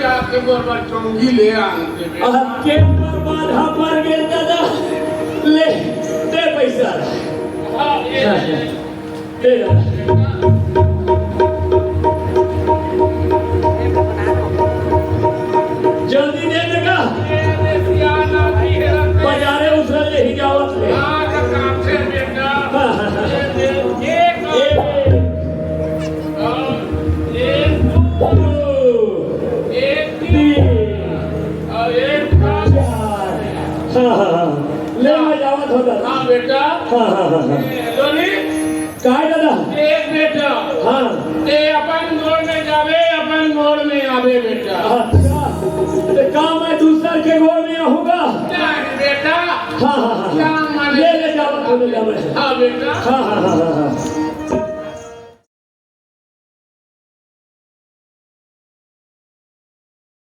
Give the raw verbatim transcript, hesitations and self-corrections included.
आपके बरबाद चौंगी ले आनते बेटा। अहके बरबाद हा पर गेल दादा। ले, दे पैसा। हाँ, ये ले। दे दादा। जल्दी दे बेटा। बजारे उतरल ले ही जावत ले। हाँ, तो काम से बेटा। हाँ, हाँ, हाँ। ये, ये, ये। एक, दो, एक, तीन। और एक, चार। हाँ, हाँ, हाँ। ले, मैं जावत होता। हाँ, बेटा। हाँ, हाँ, हाँ, हाँ। ये, लोनी। काय दादा? देख बेटा, हाँ। ते अपन गोड़ में जाबे, अपन गोड़ में आबे बेटा। अच्छा, तो का मैं दूसर के गोड़ में आहूँगा? नहीं बेटा, हाँ, हाँ, हाँ, हाँ। क्या माने? ले, ले जावत हो, ले जावत हो। हाँ बेटा। हाँ, हाँ।